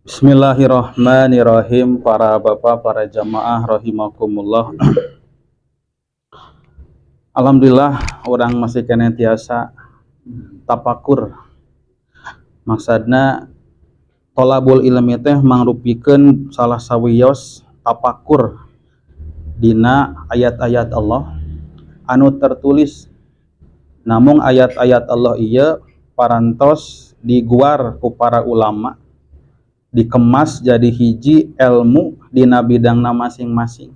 Bismillahirrahmanirrahim. Para bapak, para jamaah rahimakumullah. Alhamdulillah urang masih keneh tiasa tapakur. Maksudna, tolabul ilmi teh mangrupikeun salah sawios tapakur dina ayat-ayat Allah anu tertulis. Namun ayat-ayat Allah ieu parantos diguar ku para ulama, dikemas jadi hiji ilmu dina bidangna masing-masing.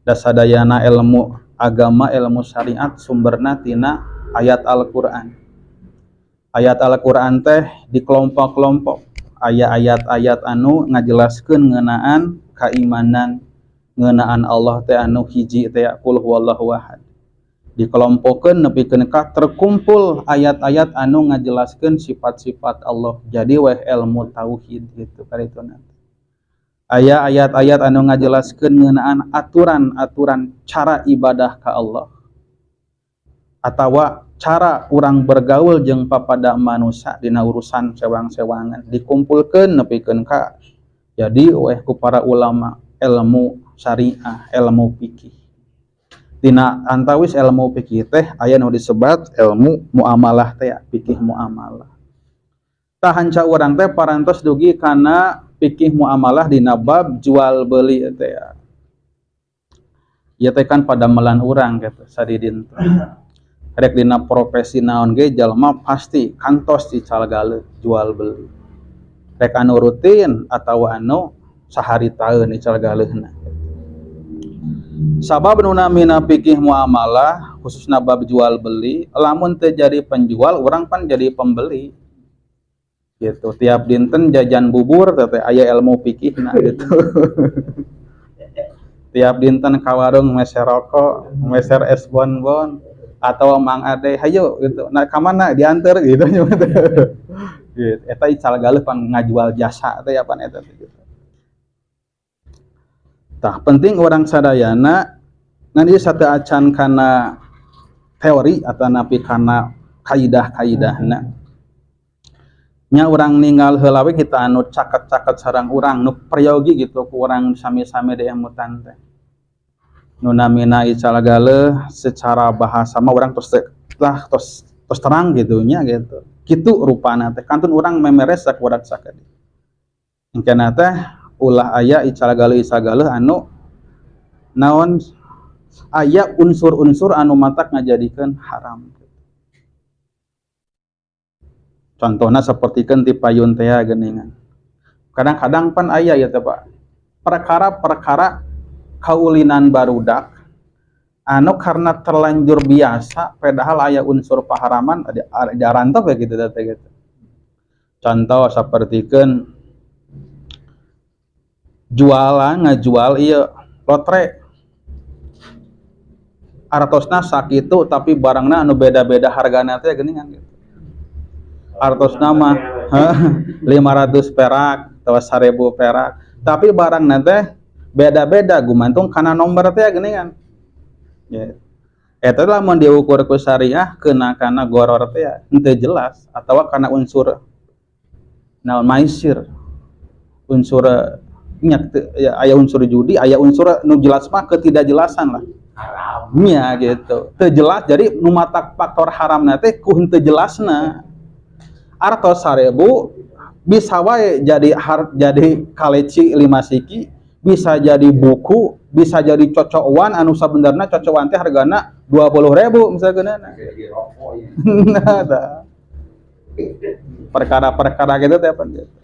Da sadayana ilmu agama, ilmu syariat sumberna tina ayat Al-Qur'an. Ayat Al-Qur'an teh di kelompok-kelompok, aya ayat-ayat anu ngajelaskeun ngeunaan keimanan, ngeunaan Allah teh anu hiji teh, qul huwallahu ahad. Dikelompokeun nepikeun ka terkumpul ayat-ayat anu ngajelaskeun sifat-sifat Allah, jadi weh ilmu tauhid gitu karituna. Aya ayat-ayat anu ngajelaskeun ngeunaan aturan-aturan cara ibadah ka Allah atawa cara urang bergaul jeung papada manusia dina urusan sewang-sewangan, dikumpulkeun nepikeun ka jadi weh ku para ulama ilmu syariah, ilmu fikih. Tina antawis ilmu fikih teh aya nu disebat ilmu muamalah teh, fikih muamalah. Tah, hanca urang teh parantos dugi kana fikih muamalah dina bab jual beli teh ya. Ieu teh kan padamelan urang gitu sadidinten. Rek dina profesi naon ge, jalma pasti kantos ical galeuh jual beli. Rek anu rutin atau anu sahari taeun ical galeuhna. Sabab nu namina fikih muamalah, khususna bab jual beli, lamun teu jadi penjual, urang pan jadi pembeli gitu. Tiap dinten jajan bubur teh aya ilmu fikihna gitu. Tiap dinten ka warung meser rokok, meser es bonbon, atau Mang Ade hayo gitu, nah ka mana diantar gitu gitu. Eta ical galeuh pan ngajual jasa teh ya pan eta teh gitu. Tah, penting urang sadayana ngan ieu sateuacan kana teori atau napi kana kaidah-kaidahna nya, urang ninggal heula we kita anu caket-caket sareng urang, nu peryogi gitu ku urang sami-sami diemutan teh. Nu namina ical galeuh secara bahasa mah urang tos lah tos tos terang gitu nya gitu. Kitu rupana teh kantun urang memeres sakurat sakedik. Engkena teh ulah aya ical galeuh, ical galeuh anu naon, aya unsur-unsur anu matak ngajadikeun haram. Contohnya sapertikeun ti payun teh geuningan. Kadang-kadang pan aya ya teh, Pak. Perkara-perkara kaulinan barudak anu karena terlanjur biasa, padahal aya unsur paharaman ada arantep ya gitu teh gitu. Contoh sapertikeun jualan, ngajual ieu lotre, artosna sakitu tapi barangna anu beda-beda hargana teh geuningan gitu. Artosna mah 500 perak atau 1000 perak, tapi barangna teh beda-beda gumantung kana nomor teh geuningan ya. Eta lamun diukur ku syariah kena kana goror teh ya, henteu jelas, atau kana unsur naon, maisir, unsur nya ya, aya unsur judi, aya unsur nu jelas mah ketidakjelasan lah. Haramnya. Gitu, teu jelas. Jadi nu matak faktor haram teh ku henteu jelasna. Artos 1000 bisa wae jadi jadi kaleci 5 siki, bisa jadi buku, bisa jadi cocokan anu sabenerna cocokan teh hargana 20.000 misalkan. Nah, tah. Perkara-perkara gitu teh apa gitu.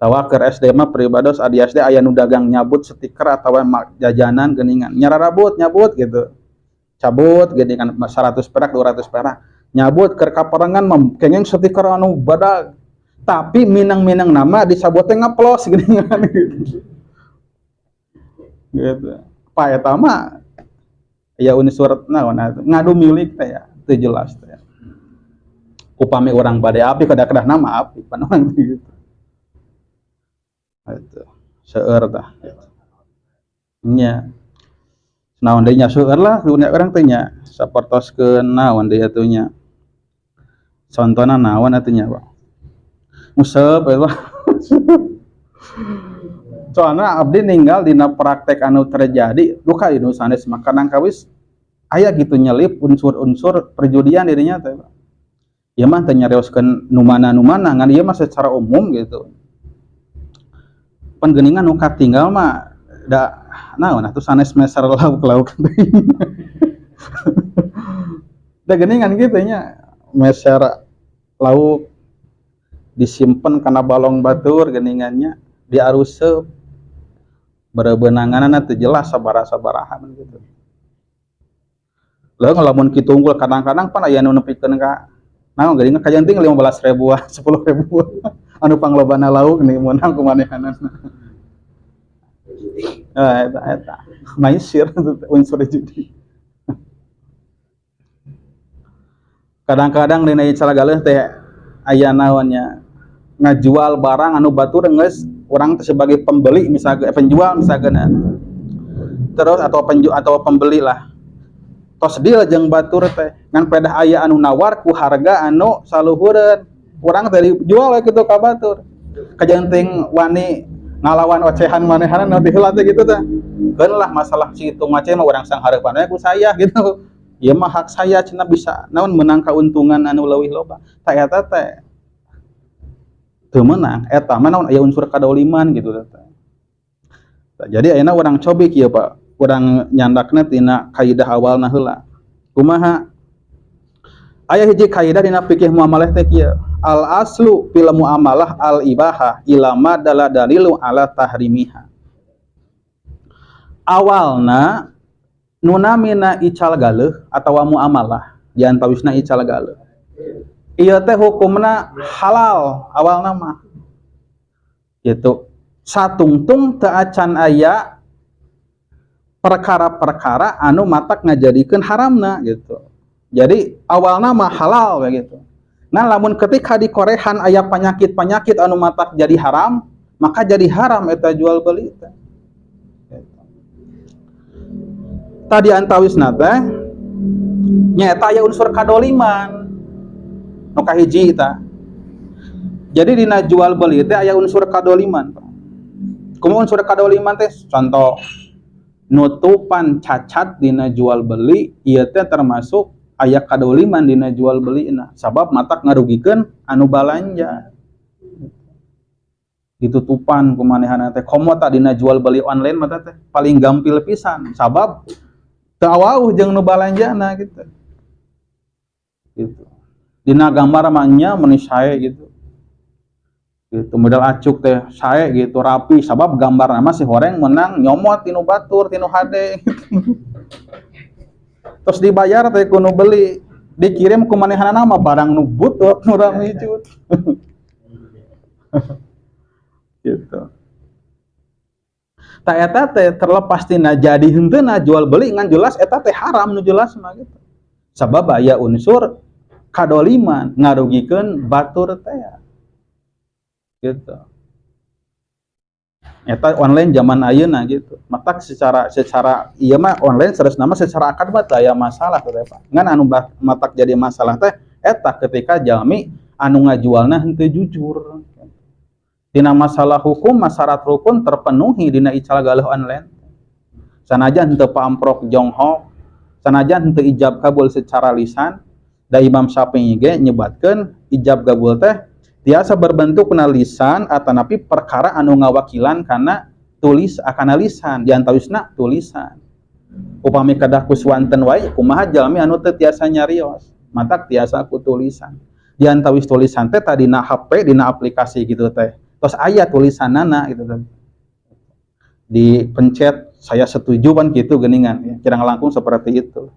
Tawa keur SD mah pribados adi SD aya nu dagang nyabut stiker atau jajanan geuningan. Nyararabut nyabut gitu. Cabut geuningan 100 perak, 200 perak. Nyabut keur kaparengan mah kenging stiker anu badag. Tapi minang-minang nama disabot teh ngaplos geuningan gitu. Gitu. Pak, eta mah ya unsur naon ngadu milik teh ya, teu jelas teh. Upami urang bade api kedah-kedah nama api pan urang gitu. Itu seueur tah gitu. Nya. Naon deui nya, seueur lah dunia urang teh nya, sapertoskeun naon deui atuh nya. Contona naon atuh nya, Pak? Nguseup eta. Soalna abdi ninggal dina praktek anu terjadi duka anu sanes mah kadang kawis aya gitu nyelip unsur-unsur perjudian dirinya teh. Ieu mah teu nyarioskeun nu mana nu mana, ngan ieu mah secara umum gitu. Pan geuningan nu katinggal mah da naon atuh sanes meser lauk-lauk. Da geuningan kitu nya, meser lauk disimpen kana balong batur geuningannya, diaruseup. Berebenanganna teu jelas sabaraha-sabaraha gitu. Leuh lamun kitu unggul kadang-kadang pan aya nu nepikeun ka naon geuningan kajenting 15 ribuan, 10 ribuan. Anu panglobana lauk nih meunang ku manehanana. Ah, eta eta maisir unsur judi. Kadang-kadang dina ical galeuh teh aya naonnya ngajual barang anu batur geus urang teh sebagai pembeli misalnya, penjual misalnya, terus atau penju atau pembeli lah, tos deal jeung batur teh, ngan pedah aya anu nawar ku harga anu saluhureun, urang teh dijual we kitu ka batur, kajenting wani ngalawan ocehan manehana nu diheula teh gitu teh. Keun lah masalah si itu macam mah urang sanghareupan we ku saya gitu, ieu mah hak saya cenah, bisa naon menang kauntungan anu leuwih loba. Tah eta teh teu meunang, eta mah naon aya unsur kadoliman gitu teh. Tah, jadi ayeuna urang cobi kieu Pak, urang nyandakna tina kaidah awalna heula. Kumaha? Aya hiji kaidah dina fikih muamalah teh kieu, al aslu fil muamalah al ibahah ila ma dalla dalilu ala tahrimiha. Awalna nu namina ical galeuh atawa muamalah, diantawisna ical galeuh. Ieu teh hukumna halal awalna mah. Gitu. Satungtung teu acan aya perkara-perkara anu matak ngajadikeun haramna gitu. Jadi awalna mah halal begitu. Nah, lamun ketika dikorehan aya penyakit-penyakit anu matak jadi haram, maka jadi haram eta jual beli teh. Gitu. Tadi antawisna teh nyaeta aya unsur kadoliman. Nu kahiji tah. Jadi dina jual beli teh aya unsur kadoliman. Kumaha unsur kadoliman teh? Contoh, nutupan cacat dina jual beli ieu teh termasuk aya kadoliman dina jual beli na, sabab matak ngarugikeun anu balanja. Ditutupan ku manehana teh, komo tah dina jual beli online mah teh paling gampil pisan, sabab teu awauh jeung nu balanjana gitu. Gitu. Dina gambar mah nya meuni sae gitu. Gitu model acuk teh sae gitu rapi, sabab gambarna mah si horeng menang nyomot tinu batur tinu hade gitu. Terus dibayar teh ku nu beli, dikirim ku manehana mah barang nu butut nu ramicut. Gitu. Tah eta teh terlepas tina jadi henteuna jual beli, ngan jelas eta teh haram nu jelas mah gitu. Sabab aya unsur kadoliman ngarugikeun batur teh gitu. Eta online zaman ayeuna gitu. Matak secara secara ieu mah online serius nama secara akad mah teu aya masalah teh Pak. Ngan anu matak jadi masalah teh eta ketika jalmi anu ngajualna henteu jujur. Dina masalah hukum, masyarat rukun terpenuhi dina ical galeuh online. Sanajan henteu paamprok jonghok, sanajan henteu ijab kabul secara lisan, da Imam Syafi'i ge nyebatkeun ijab kabul teh tiasa berbentuk na lisan atanapi perkara anu ngawakilan kana tulis akana lisan, diantawisna tulisan. Upami kedah ku swanten wae kumaha jalmi anu teu tiasa nyarios, matak tiasa ku tulisan. Diantawis tulisan teh tadina HP dina aplikasi gitu teh. Terus aya tulisanana gitu teh. Dipencet saya setuju kan gitu geuningan ya, kirang langkung seperti itu.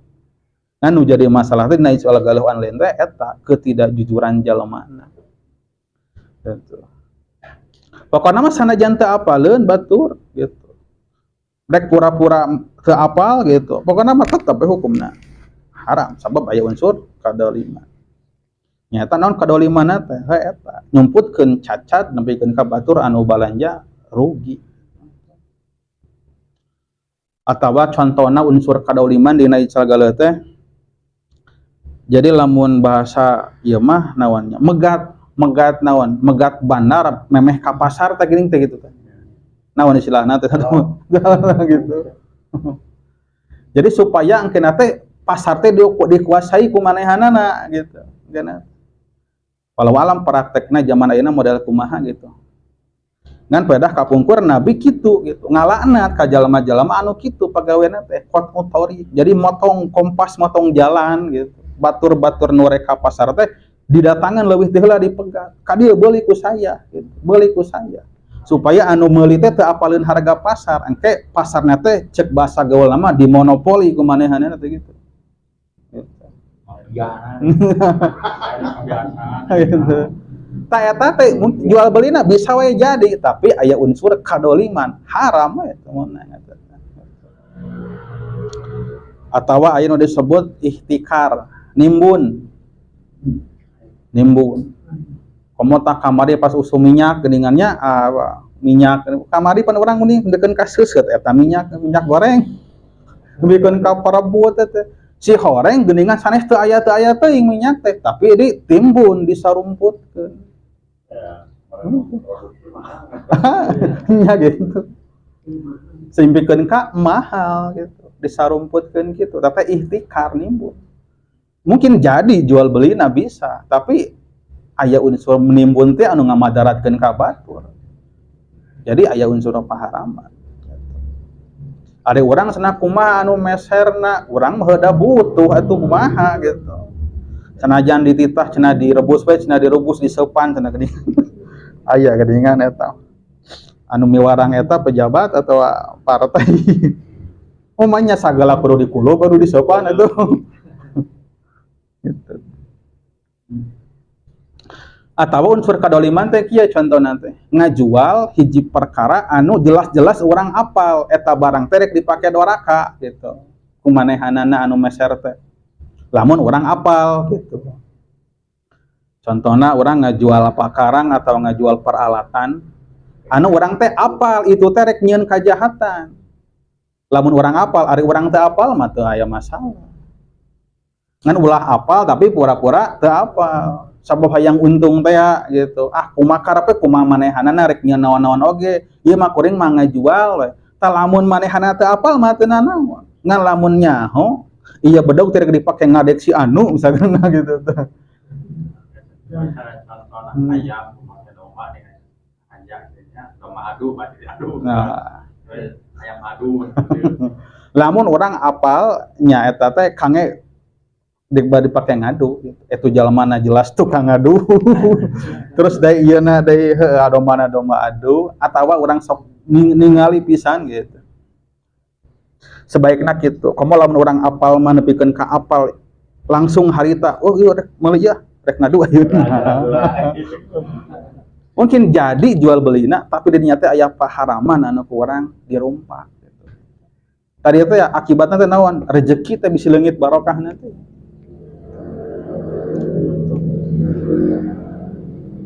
Nah, nu jadi masalah teh dina soal galuh online teh eta ketidakjujuran jalemana. Gitu. Pokokna mah sanajan teu apaleun batur gitu. Rek pura-pura teu apal gitu. Pokokna mah tetep we hukumna haram sabab aya unsur kadoliman. Nyata naon kadolimanna teh he eta nyumputkeun cacat nepikeun ka batur anu balanja rugi. Atawa contona unsur kadoliman dina ical galeuh teh, jadi lamun bahasa ieu mah naonnya megat. Megat naon? Megat bandar memeh ka pasar teh geuning teh gitu teh. Naon istilahna teh gitu. Jadi supaya engkena teh pasar teh dikuasai ku manehanana gitu. Engkena. Walau alam praktekna zaman ayeuna model kumaha gitu. Ngan pedah kapungkur Nabi kitu gitu. Ngalaknat ka jalma-jalma anu kitu pagawena teh qat'ut thoriq. Jadi motong kompas, motong jalan gitu. Batur-batur nu rek ka pasar teh didatangan leuwih teh heula dipegat. Ka dieu beuli ku saya gitu. Beuli ku saya. Supaya anu meuli teh teu apaleun harga pasar. Engke pasarna teh cek bahasa gaul mah dimonopoli ku manehanna teh gitu. Gitu. Gitu. Tah eta teh jual belina bisa we jadi, tapi aya unsur kadoliman, haram we eta meunang eta. Atawa aya nu disebut ihtikar, nimbun. Nimbun. Komo tah kamari pas usum minyak geuningannya, minyak kamari pan urang mending deukeun ka seuseut eta minyak, minyak goreng. Deukeun ka parebut teh. Si horeng geuningan sanes teu aya teuing minyak teh, tapi ditimbun disarumputkeun. Ya, nya gitu. Simpikeun ka mahal gitu, disarumputkeun gitu, tapi ihtikar nimbun. Mungkin jadi jual beli na bisa, tapi aya unsur menimbun teh anu ngamadaratkeun ka batur. Jadi aya unsur paharaman. Ada orang cenah kumaha anu meserna, urang mah heuda butuh atuh kumaha gitu. Sanajan dititah cenah direbus we, cenah direbus diseupan cenah geuning. Aya geuningan eta. Anu miwarang eta pejabat atau partai. Oh mah nya sagala kudu dikulub baru diseupan atuh. Gitu. Atau unsur kadoliman teh kieu contohna teh, ngajual hiji perkara anu jelas-jelas urang apal eta barang teh rek dipake doraka gitu. Ku manehanana anu meser teh. Lamun urang apal gitu. Contohna urang ngajual pakarang atau ngajual peralatan anu urang teh apal itu teh rek nyieun kajahatan. Lamun urang apal, ari urang teu apal mah teu aya masalah. Ngan ulah apal tapi pura-pura teu apal. Sabab hayang untung teh ya, gitu. Ah kumaha karepe kumaha manehanana rek nyieun naon-naon oge. Ieu mah kuring mah ngajual we. Tah lamun manehanana teu apal mah teu nanaon. Ngan lamun nyaho iya bedog teh rek dipake ngadek si anu misalkan gitu teh. Misalnya contohnya ayam pakai domba dengan anjak jadinya domba adu berarti adu. Nah. Ayam adu. Lamun urang apal nya eta teh kange dipake ngadu gitu. Itu jalmana jelas tukang ngadu. Terus deui ieu na deui heueuh domba domba adu atawa urang sok ningali pisan gitu. Sebaikna kitu. Komo lamun urang apal mah nepikeun ka apal langsung harita, oh ieu rek meuli ya, rek ngadu ayeuna. Mungkin jadi jual belina tapi di dinya teh aya paharaman anu ku urang dirumpak gitu. Tadi itu ya akibatnya teh naon? Rezeki teh bisa leungit barokahna teh.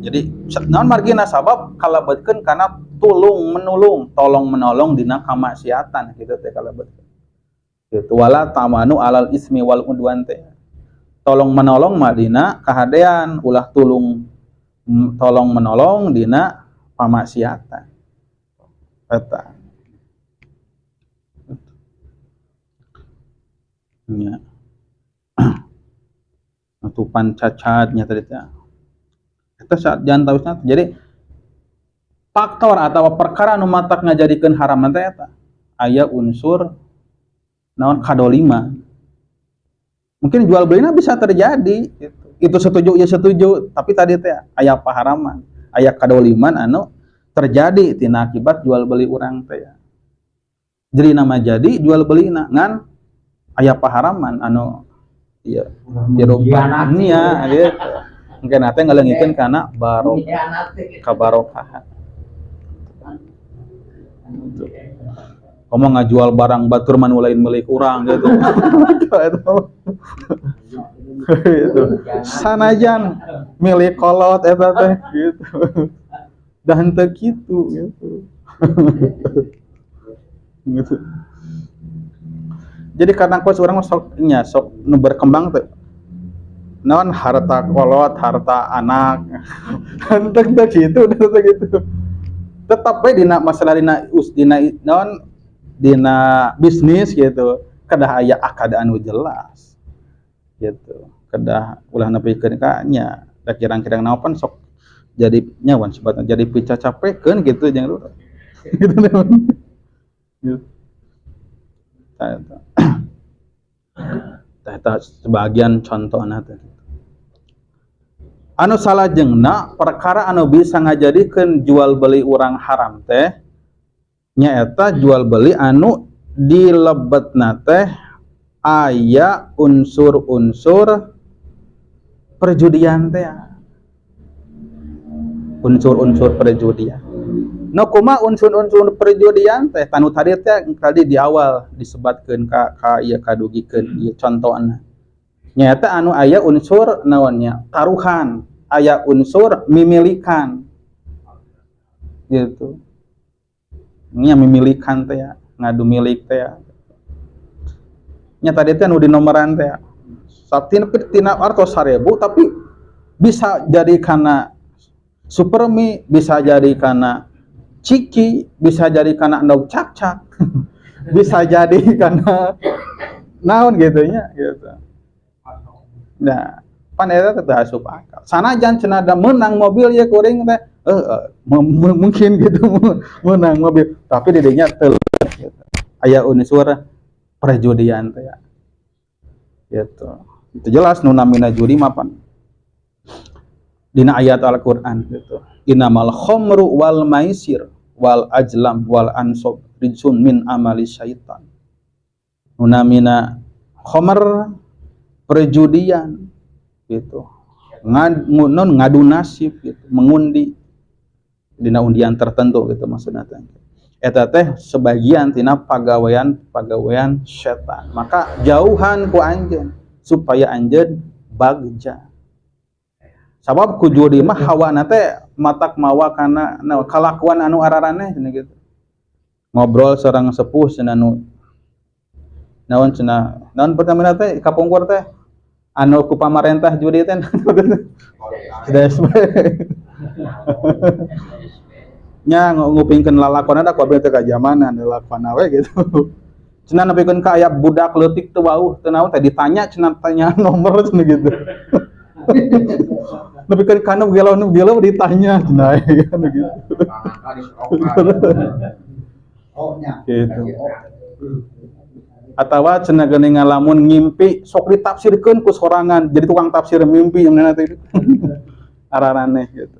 Jadi naon margina sabab kalebetkeun kana tulung menulung, tolong menolong dina kamaksiatan gitu teh kalebetkeun. Gitu wala tamanu alal ismi wal udwan teh. Tolong menolong mah dina kahadean, ulah tulung tolong menolong dina pamaksiatan. Eta. Nya. Nutupan cacatnya tadi teh. Eta saat jantausna. Jadi faktor atau perkara nu matak ngajadikeun haram teh eta aya unsur naon kadolima. Mungkin jual belina bisa terjadi gitu. Itu setuju ya setuju, tapi tadi teh aya paharaman, aya kadoliman anu terjadi tina akibat jual beli urang teh. Jadi nama jadi jual belina ngan aya paharaman anu ieu dirumpak nya gitu. Mungkin ate ngaleungikeun kana barok kabarokahan. Kamu ngajual barang batur mah nu lain milik urang gitu. Gitu. Sanajan milik kolot eta teh gitu. Dan teu kitu gitu. Gitu. Jadi kadang kos urang sok nya sok nu berkembang teh. Non harta kolot, harta anak. Henteu teh kitu, teh gitu. Tetap we dina masalah dina us dina non dina bisnis gitu, kedah aya akad anu jelas. Gitu. Kedah ulah nepikeun ka nya da kirang-kirang naon pan sok jadi nyawan sebatna jadi picacapekeun gitu jeung gitu. Gitu. Tah eta. Tah eta sebagian contohna teh. Anu salajengna, perkara anu bisa ngajadikeun jual beli urang haram teh nyaeta jual beli anu dilebetna teh aya unsur-unsur perjudian teh, unsur-unsur perjudian. No kumaha unsur-unsur perjudian teh? Tanu tadi teh, tadi di awal disebatkeun ka ieu, kadugikeun ieu contohna, nyaeta anu aya unsur naonnya, taruhan, aya unsur mimilikan gitu nya. Mimilikan teh ya, ngadu milik teh ya nya. Tadi teh anu di nomoran teh ya, satina tina artos 1000, tapi bisa jadi karena supermi, bisa jadi karena ciki, bisa jadi karena endog cakcak, bisa jadi karena naon gitu nya gitu. Nah, pan eta teh asup akal. Sanajan cenah da menang mobil ya kuring teh, mungkin gitu menang mobil, tapi di dinya teu gitu. Aya unsur perjudian teh ya. Gitu. Itu jelas nu namina judi mah pan dina ayat Al-Qur'an gitu. Innamal khamru wal maisir wal azlam wal ansab rijsun min amali syaitan. Nu namina khamr, perjudian gitu, non ngadu nasib gitu, mengundi dina undian tertentu gitu maksudnya teh, eta teh sebagian tina pagawean pagawean setan. Maka jauhan ku anjeun supaya anjeun bagja, sabab ku judi mah hawana teh matak mawa kana nah, kalakuan anu araraneh cenah gitu. Ngobrol sareng sepuh cenah, nu naon cenah, naon pertamina teh kapungkur teh anu ku pamarentah judi teh, DSB nya, ngupingkeun lalakonna da ku abdi teh kajamanan lalakonna we gitu. Cenah nepikeun ka aya budak leutik teu wauh teu naon teh, ditanya cenah, tanya nomor cenah gitu. Nepikeun ka nu gelo, nu gelo ditanya cenah kan gitu. Oh nya. Gitu. Atawa cenah geuning ngalamun ngimpi sok ditafsirkeun ku sorangan, jadi tukang tafsir mimpi yang teh araraneh gitu.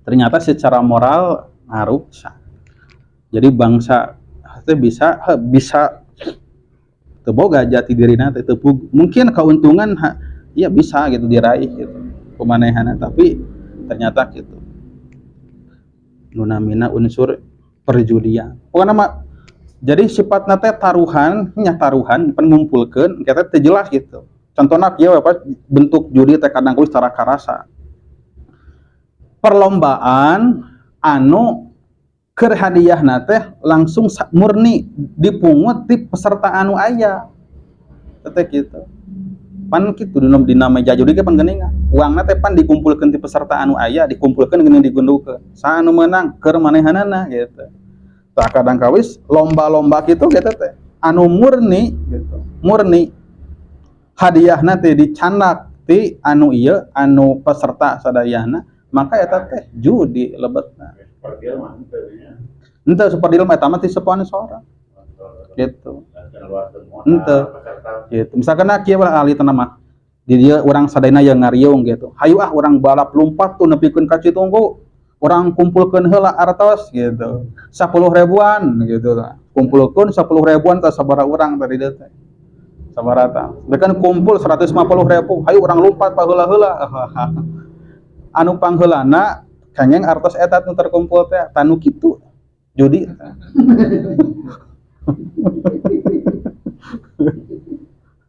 Ternyata secara moral ngaruksak. Jadi bangsa teh bisa bisa teu boga jati dirina teh, teu mungkin keuntungan ha, ya bisa gitu diraih gitu kumanehana, tapi ternyata gitu nu namina unsur perjudian pokoknya mah. Jadi sifatna teh taruhan nya, taruhan pan ngumpulkeun kita teh jelas gitu. Contohnya kieu, apa bentuk judi teh kadang kuwi secara karasa perlombaan anu keur hadiahna teh langsung murni dipungut di peserta anu aya teh gitu. Pan kitu dina dina meja judi ge pan geuningan uangna teh pan dikumpulkeun ti peserta anu aya, dikumpulkeun geuning digundukeun, saha anu meunang keur manehanana gitu. Tah, kadang kawis lomba-lomba kitu gitu teh anu murni gitu, murni hadiahna teh dicandak ti anu ieu, anu peserta sadayana, maka eta teh judi lebetna. Super deal mah henteu nya. Henteu, super deal mah eta mah ti sponsor gitu. Henteu. Peserta. Gitu. Misalkan kieu lah ahli tenang mah di dia urang sadayana yang ngariung gitu, hayu ah urang balap lompat tuh nepikeun ka Citungku, urang kumpulkeun heula artos gitu, 10 ribuan gitu lah. Kumpulkeun 10 ribuan teh sabaraha urang tadi dieu teh, sabaraha tah. Kan kumpul 150 ribu, hayu urang lompat paheula-heula. Anu pangheulana kengeng artos eta nu terkumpul teh. Tanu kitu judi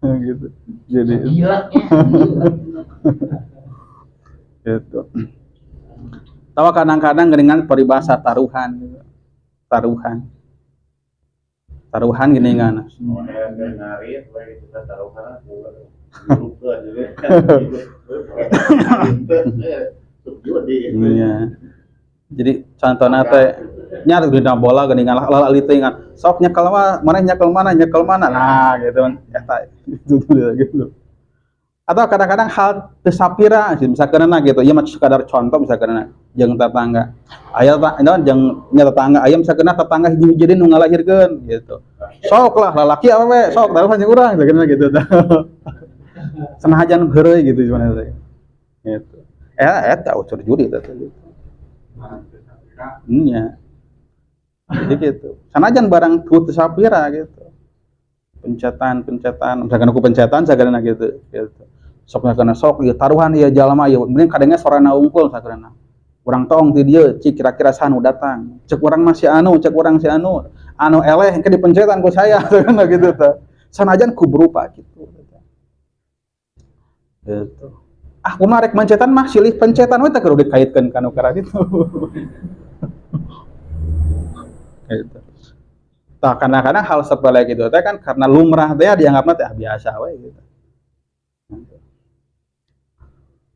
gitu. Jadi Gila ya. Gitu. Tawa kadang-kadang dengan peribahasa taruhan gitu. Taruhan. Taruhan gini kan. Model ngarit we gitu teh taruhan. Iya. Jadi contohnya teh nya dina bola geuningan lah leutingan. Sok nyekel mah mana, nyekel mana, nyekel mana. Nah, gitu kan. Eta itu gitu. Atau kadang-kadang hal teu sapira misalkan gitu. Ieu mah sekadar contoh, misalkan jeung tetangga. Aya ta naon jeung nya tetangga aya, misalkan tetangga hiji-hiji nu ngalahirkeun gitu. Sok lah lalaki awewe sok taruhan jeung urang misalkan gitu. Senajan heureuy gitu sebenarnya. Gitu. Eh, eta unsur judi teh gitu. Iya. Jadi gitu. Sanajan barang teu sapira gitu. Pencetan, pencetan, misalkan aku pencetan sagala gitu, gitu. Sok misalkan sok ieu taruhan ieu jalma ieu, mending kadangnya sorana unggul sagala. Urang tong ti dieu, cik kira-kira saha nu datang. Cek urang masih anu, cek urang si anu, anu eleh engke dipencetan ku saya sagala gitu teh. Sanajan ku berupa gitu. Gitu. Ah, kumaha rek mencetan mah silih pencetan we teh kudu dikaitkeun kana ukara gitu. Gitu. Tah, kadang-kadang hal sepele gitu teh kan karena lumrah teh dianggapna teh ah, biasa we gitu.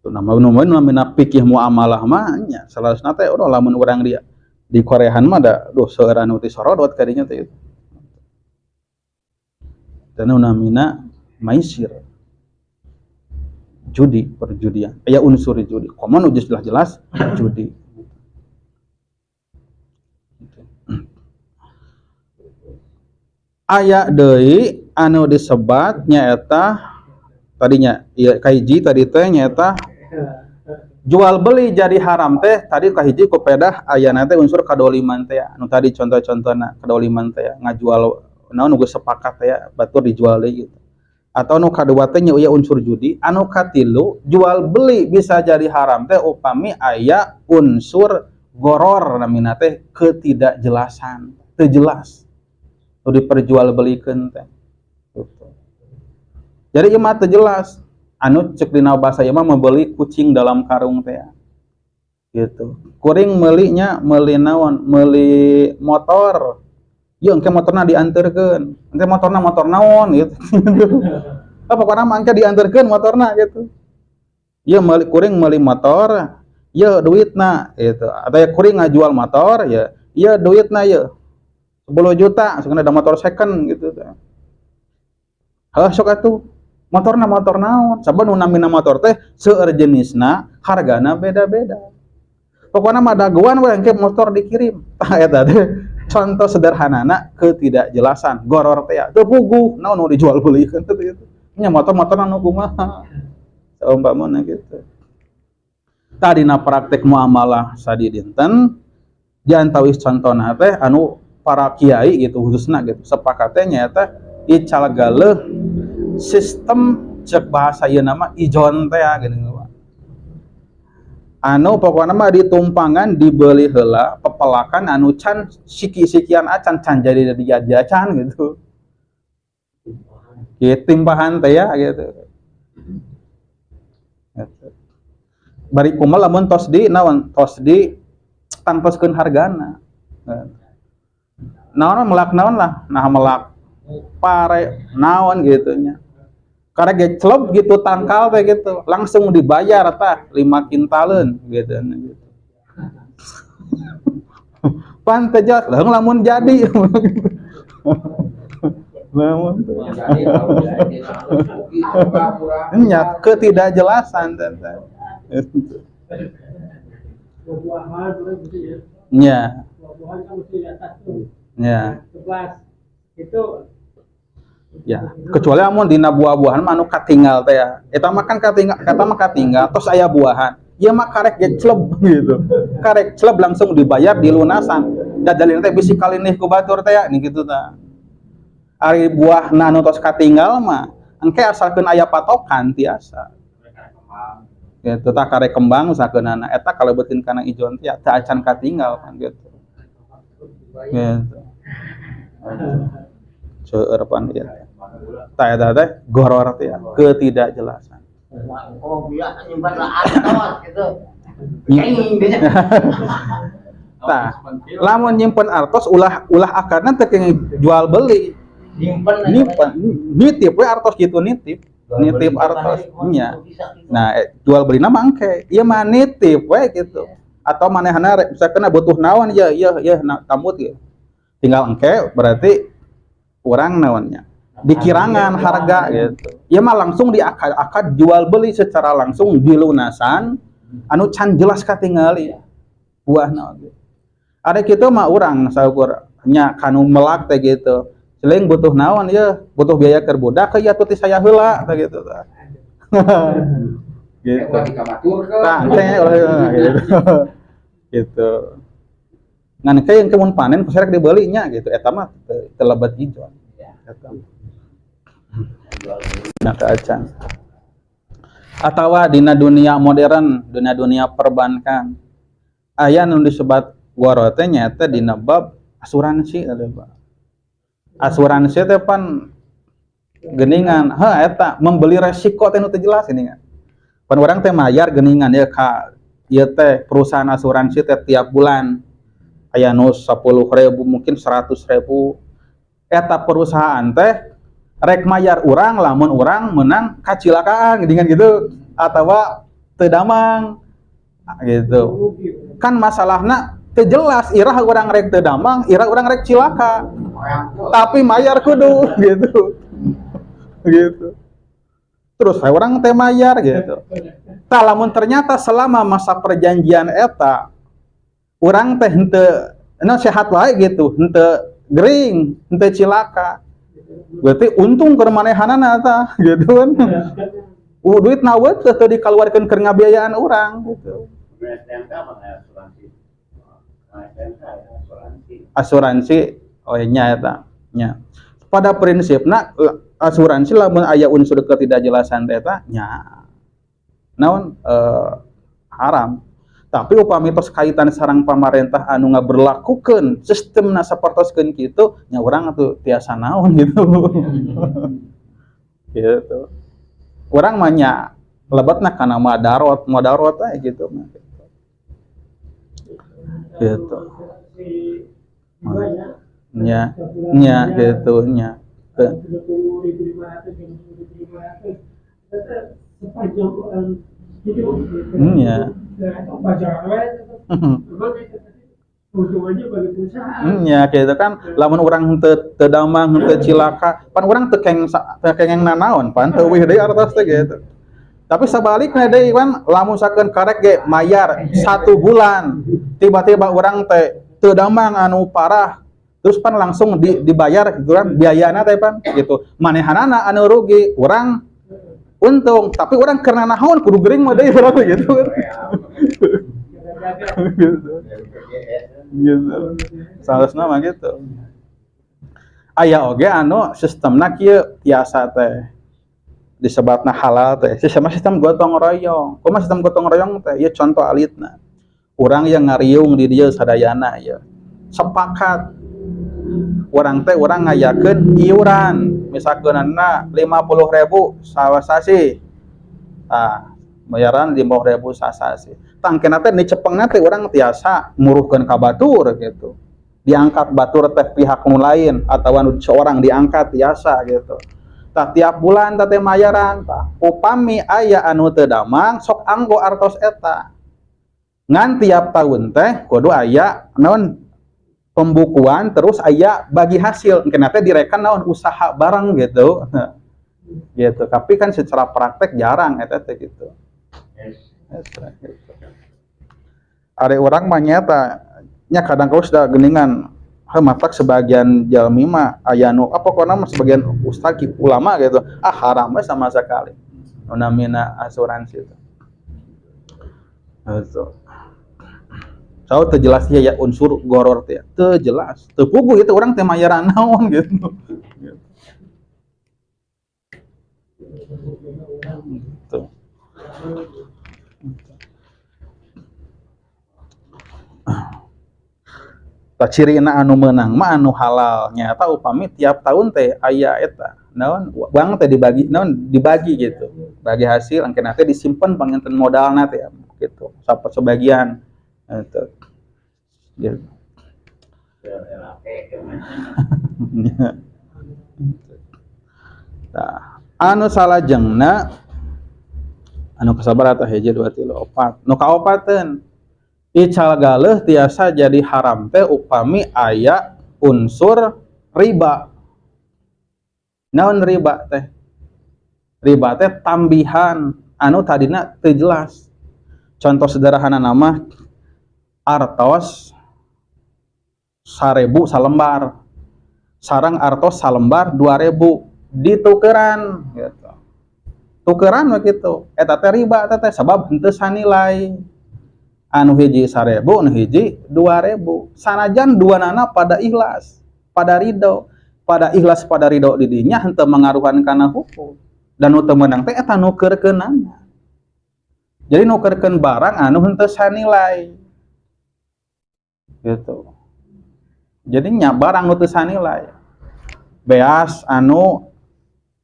Tuh nama nu namina fikih muamalah mah nya salasna teh udah lamun urang dia di Korean mah da duh seueuran nu tisorodot kadinya teh gitu. Dan nu namina maisir, judi, perjudian, aya unsur judi, komo nu jelas-jelas judi. Gitu. Aya deui anu disebat nyaeta tadinya ieu kahiji tadi teh nyaeta jual beli jadi haram teh tadi kahiji ku pedah ayana teh unsur kadoliman teh, anu tadi contoh-contohna kadoliman teh ngajual naon nu geus sepakat teh batur dijual deui gitu. Atau nu kadua teh nya unsur judi. Anu katilu, jual beli bisa jadi haram teh upami aya unsur goror, namina teh ketidakjelasan, teu jelas nu diperjualbelikeun teh gitu. Jadi ieu mah teu jelas, anu cek dina bahasa ieu mah membeli kucing dalam karung teh gitu. Kuring meulinya, meuli naon, meuli motor. Yeuh, engke motorna dianterkeun, engke motorna motor naon gitu. Ah, pokokna mah engke dianterkeun motorna gitu. Ieu meuli, kuring meuli motor, ieu duitna gitu. Atau ya kuring ngajual motor ya, ieu duitna ieu 10 juta, sebenarnya ada motor second gitu. Heuh, sok atuh. Motorna motor naon? Sabab nu namina motor teh seueur jenisna, hargana beda-beda. Pokokna mah dagoan we, engke motor dikirim. Tah, eta teh contoh sederhanana ketidakjelasan, goror teh teu puguh naon nu dijual belikeun teh gitu. Nya motor-motor anu kumaha saumpamana gitu. Tadina praktek muamalah sadidinten diantawis contohna teh anu para kiai gitu khususna gitu sepakatnya nyaeta ical galeuh sistem cek bahasa ieu nama ijon teh geuning, anu pokokna mah ditumpangan, dibeli heula pepelakan anu can siki-sikian acan, can jadi jadi acan gitu gitu, timpahan teh ya gitu. Gitu. Bari kumaha lamun tos di naon, tos di tangtoskeun hargana, naon melak naon lah, nah melak pare naon gitu nya, karena ge celeb gitu tangkal teh gitu langsung dibayar tah 5 kintaleun gitu gitu. Pan teh jelas lamun jadi lamun nya ketidakjelasan teh. Buah-buahan gitu ya. Nya. Buah-buahan kan mesti di atas tuh. Nya. Tebas. Itu. Ya, kecuali amun dina buah-buahan mah anu katinggal teh ya. Eta mah kan katinggal, kata mah katinggal tos aya buahan. Ieu mah karek ge celeb gitu. Karek celeb langsung dibayar dilunasan. Da dalilna teh bisi kalinih ku batur teh ya, nih gitu tah. Ari buah anu tos katinggal mah engke asalkeun aya patokan tiasa. Gitu tah, karek kembang sakeunana eta kalebetkeun kana ijon teh teu acan katinggal kan gitu. Gitu. Seueur pan ieu. Tah, eta teh goror teh ya, ketidakjelasan. Oh, biasa nyimpan artos gitu. Ceng gitu. Tah, lamun nyimpen artos ulah ulah akarna teh jual beli. Nyimpen. Nyimpen, nitip we artos gitu, nitip. Nitip artos nya. Nah, jual beli nama engke ieu mah nitip we gitu. Atau manehna misalkan butuh naon ya ya ya tambut gitu. Tinggal engke berarti urang naonnya dikirangan harga gitu. Ieu mah langsung di akad jual beli secara langsung dilunasan anu can jelas katingali buah naon gitu. Ada kitu mah urang saukur nya kanu melak teh gitu. Seling butuh naon ya, butuh biaya keur budak ya atuh ti saya heula teh gitu tah. Gitu. Tah, teh ulah gitu. Gitu. Ngan ke yang kemun panen ku rek dibeli nya gitu eta mah teu lebet ijon. Eta. Nah, acan. Atawa dina dunia modern, dunia-dunia perbankan. Aya nu disebat goro teh nyaeta dina bab asuransi teh, Pak. Asuransi teh pan geningan, heuh eta membeli resiko teh nu teu jelas geuningan. Pan urang teh mayar geningan ya ka ieu teh perusahaan asuransi teh tiap bulan aya nu 10.000 mungkin 100.000. Eta perusahaan teh rek mayar urang lamun urang menang kacilakaan geuningan gitu atawa teu damang gitu. Kan masalahna teu jelas irah urang rek teu damang, irah urang rek cilaka. Tapi mayar kudu gitu. Gitu. Terus saya orang teh mayar gitu. Tah lamun ternyata selama masa perjanjian eta urang teh henteu sehat wae gitu, henteu gering, henteu cilaka. Berarti untung keur manehanana tah gitu kan. Duit nawet teh teu dikaluarkeun keur ngabiayaan urang gitu. STNK mah asuransi. STNK ya, asuransi. Asuransi oh nya eta nya. Pada prinsipna asuransi lamun aya unsur ketidakjelasan teh eta nya naon haram. Tapi upami tos kaitan sareng pamarentah anu ngaberlakukeun sistemna sapertoskeun kitu nya urang atuh tiasa naon gitu. Gitu. Urang mah nya lebetna kana madarot, madarot we gitu mah. Gitu. Nya, nya gitu nya. 30.500, 30.500 sepanjang orang hidup gitu. Nya. Nah, itu wajar we. Memang itu tadi keuntungannya bagi perusahaan. Nya gitu kan lamun urang henteu teu damang henteu cilaka pan urang teu keng teu kengeng nanaon pan teu euweuh deui artos teh gitu. Tapi sebaliknya deui kan lamun sakeun karek ge mayar 1 bulan tiba-tiba urang teh teu damang anu parah terus pan langsung dibayar gitu kan biayana teh pan gitu. Manehanana anu rugi urang untung tapi urang keur naon kudu gering mah deui urang gitu kan. Gitu. Gitu. Salesna mah gitu. Aya oge anu sistemna kieu tiasa teh disebutna halal teh. Sistem sistem gotong royong. Kumaha sistem gotong royong teh? Ieu contoh alitna. Urang yang ngariung di dieu sadayana ieu. Sepakat urang teh urang ngayakeun iuran misalkeunana 50.000 sasasi. Tah, bayaran 50.000 sasasi. Tangkena teh dicepengna teh urang tiasa muruhkeun ka batur gitu. Diangkat batur teh pihak nu lain atawa nu seorang diangkat tiasa gitu. Tah tiap bulan teh mayaran tah upami aya anu teu damang sok anggo artos eta. Ngan tiap tahun teh kudu aya naon pembukuan terus aya bagi hasil engkena teh direkan naon usaha bareng gitu. Gitu. Tapi kan secara praktek jarang eta teh gitu. Eta gitu. Are urang mah nyata nya kadang kau sudah geningan heuh matak sebagian jalmi mah aya nu apa pokona mah sebagian ustaz ulama gitu ah haram we sama sekali nu namina asuransi itu. Gitu. Sau teu jelas ya unsur goror teh teu jelas teu puguh itu urang teh mayaran naon gitu. Gitu. Tah cirina anu meunang mah anu halal nyata upami tiap tahun teh aya eta naon uang teh dibagi naon dibagi gitu bagi hasil engkena teh disimpen panginten modalna teh gitu sapa sebagian eta gitu. Nah, Anu salajengna anu kasabaraha tah, hiji, dua, tilu, opat. Nu kaopateun, ical galeuh tiasa jadi haram teh upami aya unsur riba. Naon riba teh? Riba teh tambihan anu tadina teu jelas. Contoh sederhana nama artos 1000 salembar sareng artos salembar 2000 ditukeran gitu, tukeran begitu, eta teh riba eta teh, sabab henteu sanilai, anu hiji 1000, anu hiji 2000, sanajan duanana pada ikhlas pada ridho. Pada ikhlas pada ridho didinya henteu mangaruhan kana hukum, dan nu teu meunang teh eta nukerkeunana. Jadi nukerkeun barang anu henteu sanilai gitu. Jadi nya barang nu teu sanilai, beas anu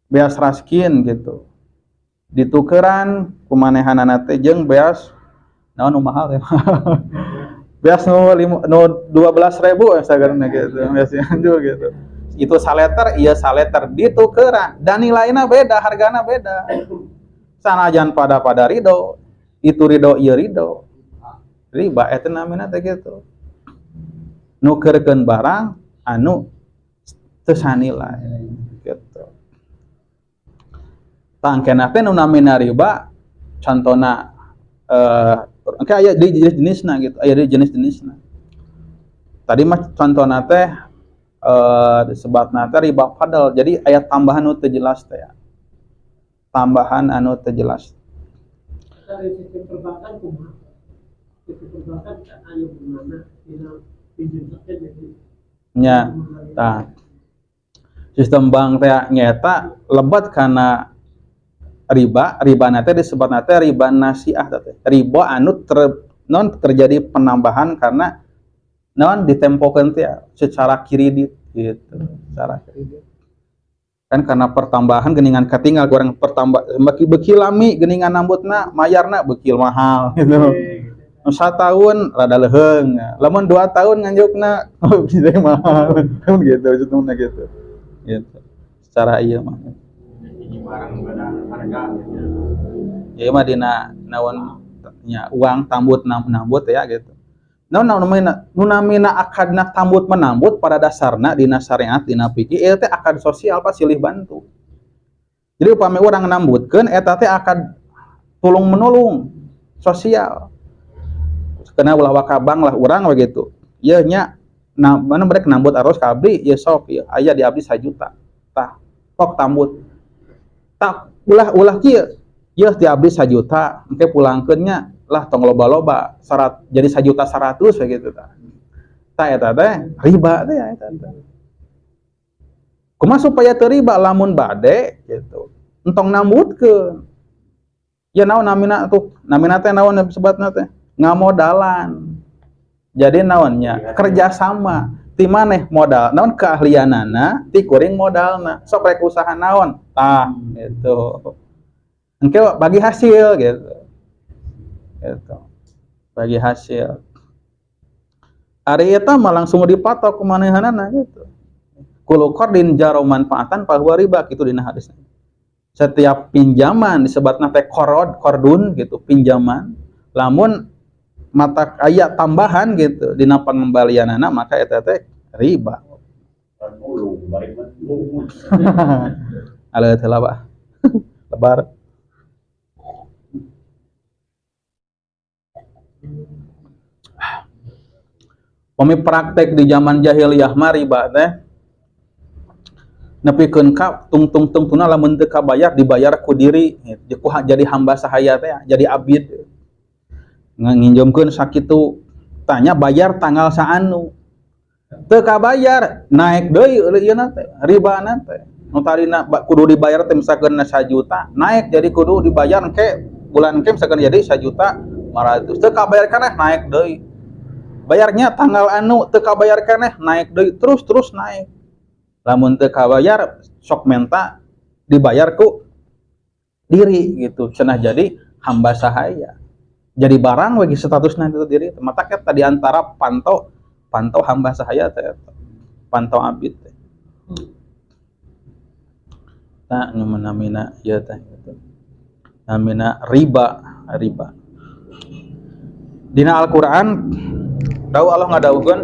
beas raskin gitu ditukeran ku manehanana teh jeung beas naon nu mahal ya, beas nu lima, nu 12.000 sagarna gitu, beas Cianjur gitu. Itu saleter, iya saleter, ditukeran dan nilainya beda, hargana beda, sanajan pada pada ridho, itu ridho, iya ridho, riba eta namina teh gitu, nukerkeun barang anu teu sanilai gitu. Tah, engkena teh nu namina riba contona engke aya di jenis-jenisna gitu, aya di jenis-jenisna. Tadi mah contona teh disebutna teh riba fadl. Jadi aya tambahan nu teu jelas teh ya. Tambahan anu teu jelas. Dari sistem perbankan kumaha? Sistem perbankan kan aya gimana dina pinjam teh jadi Nya, tah. Sistem bank teh nyaeta lebet kana riba, riba teh disebutna teh riba nasiah teh. Riba anu non terjadi penambahan karena non ditempokeun teh secara kredit gitu, secara kredit. Kan karena pertambahan geningan katinggal kurang pertambah beki beki lami geningan nambutna, mayarna beki mahal gitu. Satahun rada leuheung, lamun 2 tahun nganjukna bisa mahal gitu, sistemna gitu. Gitu. Secara iya mah. Ini barang beda harga gitu. Ya mah dina naon nya uang tambut nambut ya gitu. Naon naon namina nu namina akadna tambut menambut pada dasarna dina syariat, dina fikih ieu teh akad sosial, Pak, silih bantu. Jadi upami urang nambutkeun eta teh akad tulung menolong sosial. Kena ulah waka bank lah urang begitu. Ieu nya nah, mana mereka nambut artos ka abdi, ya sok ya aya di abdi 1 juta. Tah, pok tambut. Tak ulah ulah kieu. Yeuh di abdi 1 juta, engke pulangkeun nya lah tong loba-loba, syarat jadi 1 juta 100 begitu tah. Tah, eta teh riba teh ya eta teh. Kumaha supaya teu riba? Lamun bade gitu. Entong nambutkeun. Ya naon namina tuh? Namina teh naon sebatna teh? Ngamodalan. Jadi naonnya? Kerjasama. Ti maneh modal, naon keahlianana, ti kuring modalna. Sok rek usaha naon? Tah, gitu. Engke bagi hasil gitu. Gitu. Bagi hasil. Ari eta mah langsung dipatok ku manehanana gitu. Kullu qardin jarra manfaatan fahuwa riba gitu dina hadisna. Setiap pinjaman disebutna teh qorod, qardun gitu, pinjaman. Lamun mata aya tambahan gitu dina pengembalianana, maka eta teh riba. Kan ulung, balik mah ulung. Aleuh heula, Pak. Lebar. Pami praktek di zaman jahiliyah mah riba teh nepikeun ka tungtung tungtuna lamun teu kabayar dibayar ku diri gitu. Ku jadi hamba sahaya teh, jadi abid, nginjomkeun sakitu, tanya bayar tanggal saanu, teu kabayar naik deui ieu teh ribana teh. Nu tadina kudu dibayar teh misalkeun 1 juta, naik jadi kudu dibayar engke bulan engke, misalkeun jadi 1 juta 500. Teu kabayar keneh, naik deui, bayarnya tanggal anu. Teu kabayar keneh, naik deui, terus terus naik. Lamun teu kabayar sok menta dibayar ku diri gitu cenah, jadi hamba sahaya, jadi barang bagi statusna itu diri. Mata eta di antara pantau pantau hamba sahaya teh, pantau abid teh. Tah, nu namina ieu teh gitu. Namina riba, riba. Dina Al-Qur'an dawuh Allah ngadawuhkeun,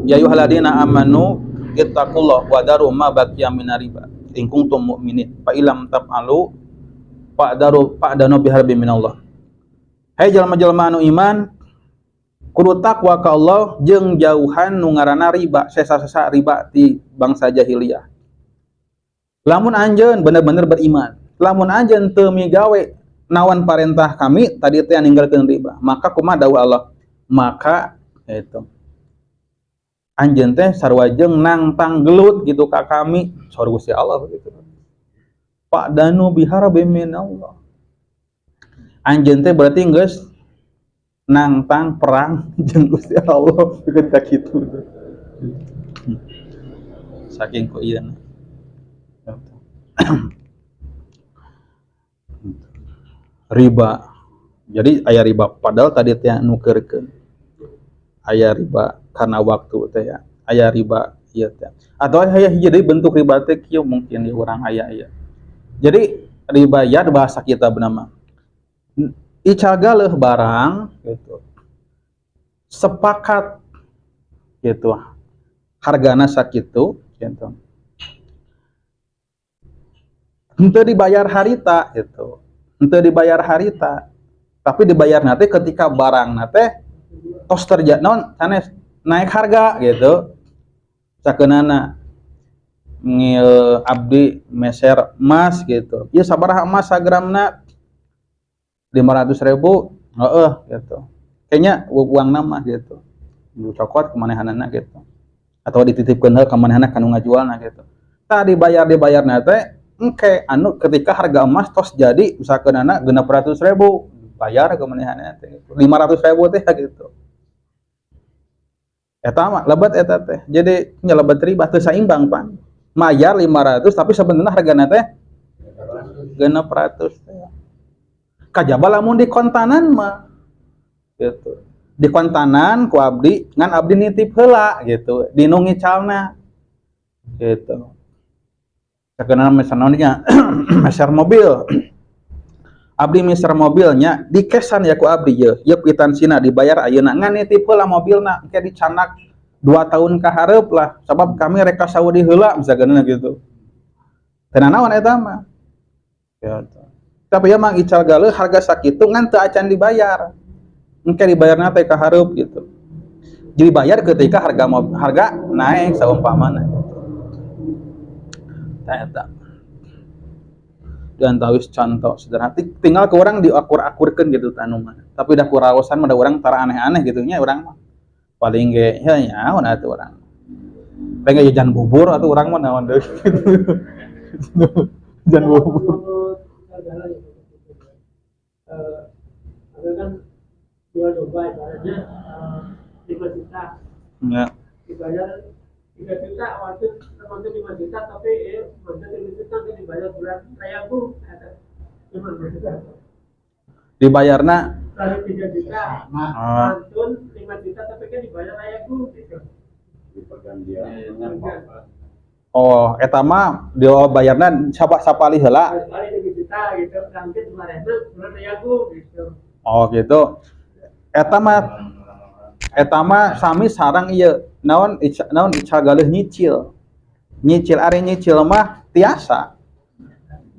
ya ayyuhalladzina amanu ittaqullah wa daru ma baqiya minar riba in kuntum mu'minin fa illam taf'alu fa'daru fa'danu biharbin minallah. Hai jalma-jalma anu iman, kudu takwa ka Allah jeung jauhan nu ngaranna riba, sesa-sesa riba ti bangsa jahiliyah. Lamun anjeun bener-bener beriman, lamun anjeun teu migawe nawan parentah kami tadi teh ninggalkeun riba, maka kumaha dawuh Allah? Maka itu anjeun teh sarua jeung nangtang gelut gitu ka kami, saur Gusti Allah gitu. Fa'danu biharbin minallah. Anjeun teh berarti geus nangtang perang jeung Gusti Allah, bikin ka kitu. Saking ku ieu. Riba. Jadi aya riba padahal tadi teh nukeurkeun. Aya riba karena waktu teh ya. Aya riba ieu teh. Atau aya hiji deui bentuk riba teh kieu, mungkin di urang aya ieu. Jadi riba ya bahasa kita bernama ical galeuh barang gitu. Sepakat gitu. Hargana sakitu gitu. Henteu dibayar harita gitu. Henteu dibayar harita. Tapi dibayar nanti ketika barang teh tos terjadi naon sanes naik harga gitu. Sakeunana ngil abdi meser emas gitu. Ieu sabaraha emas sagramna? 500 ribu, heeh gitu. Kayaknya uang nama gitu. Cokot kemanehanana gitu. Atau dititipkeun heula ka manehna ka nu ngajualna gitu. Tah, dibayar teh engke anu ketika harga emas tos jadi misalkeunana 600 ribu, bayar ke manehna teh 500 ribu teh gitu. Eta mah lebet, eta teh jadi nya lebet riba, teu saimbang pan mayar 500 tapi sebenarnya hargana teh 600 teh. Kajaba lamun di kontanan mah gitu, di kontanan ku abdi ngan abdi nitip heula gitu di nu ngicalna gitu. Sakeunana misalnya meser mobil, abdi meser mobilnya di kesan ya ku abdi, ye ye kwitansi dibayar ayeuna ngan nitip heula mobilna, engke dicandak 2 tahun ka hareup lah, sabab kami rek ka Saudi heula misalkan gitu. Teu naon eta mah gitu. Tapi ya mang ical galeuh harga sakitu ngan teu acan dibayar, engke dibayarna teh ka hareup gitu. Jadi bayar ketika harga naik saumpamana gitu. Tah, eta dan tawis contoh sederhana, tinggal ke orang diakur-akurkeun gitu tanu mah. Tapi dah kuraosan mah da urang tara aneh-aneh gitu nya, urang mah paling ge ya nyaon atuh urang paling ge jajan bubur atuh, urang mah naon deui gitu, jajan bubur. Menurut segala gitu. Ada kan jual domba ibaratnya 5 juta dibayar 3 juta, waktu termasuk 5 juta, tapi waktu 3 juta kan dibayar bulan Rayagung ada 5 juta. Dibayarna Dari 3 juta Nah, ah, mantun 5 juta, tapi kan dibayar Rayagung gitu. Di pergantian. Oh, eta mah dia bayarna sapa sapali heula. Kali 3 juta gitu, nanti kemarin bulan Rayagung gitu. Oh gitu, eta mah sami sareng ieu naon naon ical galeuh nyicil, nyicil. Ari nyicil mah tiasa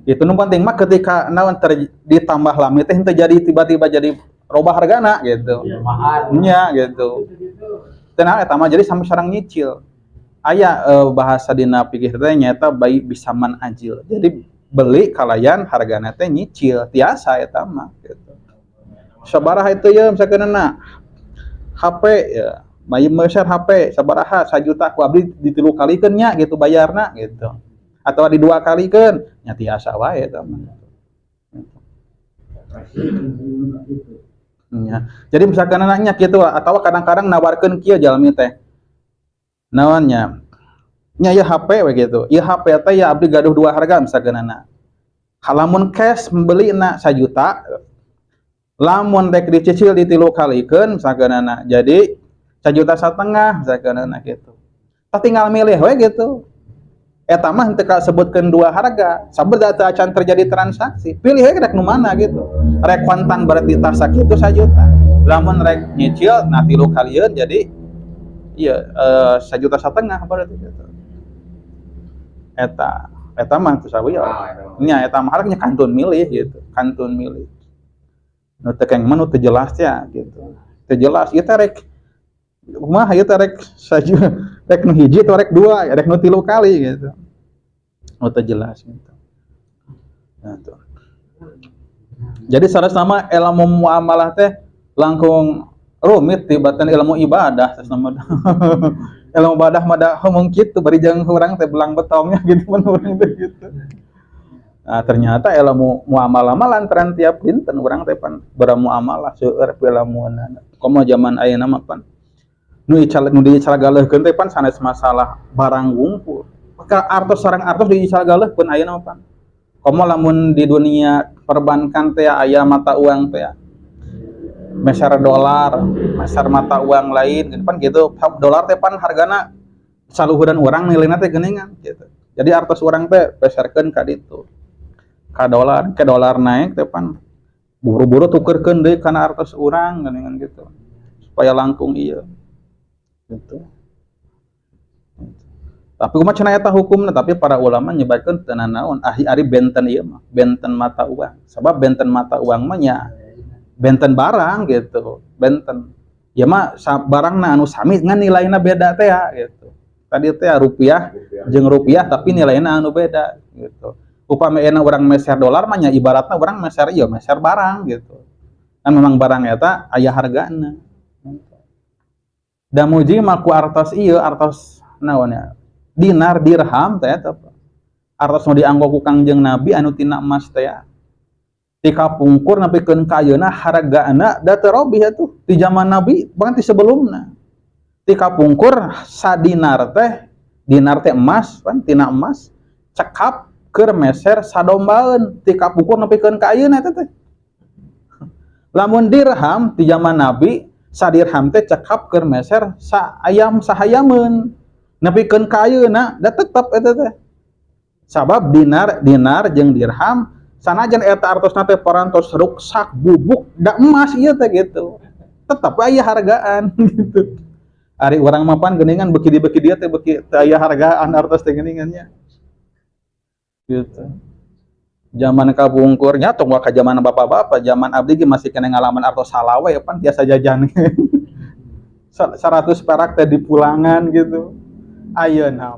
itu, nu penting mah ketika naon ditambah lami teh henteu jadi tiba-tiba jadi robah hargana gitu. Mahal. Nya gitu. Gitu. Tenang, eta mah jadi sami sareng nyicil. Aya bahasa dina fikih teh nyaeta bai bisaman ajil, jadi beli kalayan hargana teh nyicil, tiasa eta mah gitu. Sabaraha itu ya misalkan na HP ya, bayi meser HP sabaraha, 1 juta, ku abdi ditilu kalikeun nya gitu bayarna gitu, atau di dua kalikeun nya, tiasa wae eta mah. Gitu. Ya. Jadi misalkan anaknya gitu atau kadang-kadang nawarkeun kieu jalmi teh. Naonnya? Nya ya HP we gitu. Ieu HP teh ya abdi gaduh dua harga misalkan anak. Lamun cash membeli na 1 juta, lamun rek dicicil ditilu kalikeun misalkan anak. Jadi 1,5 juta misalkan anak gitu. Tah, tinggal milih we gitu. Eta mah henteu kasebutkeun dua harga, sabab da teu acan terjadi transaksi. Pilih we rek nu mana gitu. Rek kontan berarti tas sakitu 1 juta. Lamun rek nyicil, nah tilu kalieun jadi iya 1,5 juta berarti gitu. Eta eta mah teu sawios. Ah, eta mah. Nya eta mah nya kantun milih gitu, kantun milih. Nu teu keng mah nu teu jelas ya gitu. Teu jelas ieu teh rek kumaha, ieu teh rek rek nu hiji atau rek dua, rek nu tilu kali gitu. Nu teu jelas gitu. Nah, tuh. Jadi salah nama ilmu muamalah teh langkung rumit tibatan ilmu ibadah nama. Ilmu ibadah mah da ngomong kitu bari jeung urang teh belang betongnya gitu mun urang teh gitu. Nah, ternyata ilmu muamalah mah lantaran tiap dinten urang teh pan bermuamalah seueur ilmuna. Komo zaman ayeuna mah pan nu ical nu diical galeuhkeun teh pan sanes masalah barang wungkul. Ka artos sareng artos diical galeuhkeun ayeuna mah pan. Komo lamun di dunia perbankan teh aya mata uang teh meser dolar, meser mata uang lain, gitu pan gitu. Dolar teh pan hargana saluhuran urang nilainya teh geuningan gitu. Jadi artos urang teh peserkeun ka ditu. Ka dolar, ke dolar naik teh pan buru-buru tukerkeun deui kana artos urang geuningan gitu. Supaya langkung ieu. Gitu. Tapi kumaha cenah eta hukumna, tapi para ulama nyebatkeun teu nanaon ahi ari benten ieu mah, benten mata uang. Sebab benten mata uang mah nya benten barang gitu, benten. Ya mah barangna anu sami ngan nilainya beda teh ya gitu. Tadi teh rupiah jeung rupiah tapi nilainya anu beda gitu. Upami enak urang meser dolar mah nya ibaratna urang meser ieu, meser barang gitu. Kan memang barang eta aya hargana. Da muji mah ku artos ieu, artos naon ya? Dinar, dirham teh eta. Artos nu dianggo ku Kangjeng Nabi anu tina emas teh ya. Ti kapungkur nepikeun ka ayeuna hargana da teu robih atuh di zaman Nabi bahkan ti sebelumna. Ti kapungkur sadinar teh, dinar teh emas kan tina emas cekap keur meser sadombaeun ti kapungkur nepikeun ka ayeuna eta teh. Lamun dirham di zaman Nabi sadirham teh cekap keur meser sa ayam sahayameun nepikeun ka ayeuna da tetep eta teh. Sabab dinar dinar jeung dirham sanajan eta artosna teh parantos ruksak bubuk da emas ieu teh gitu. Tetep aya hargaan gitu. Ari urang mah pan geuningan beuki di beuki dieu teh beuki teu aya hargaan artos teh geuningan nya. Gitu. Zaman kapungkurnya tong ka zaman bapak-bapak, zaman abdi ge masih kena ngalaman artos salawe ya pan tiasa jajan. 100 perak teh di pulangan gitu. Ayeuna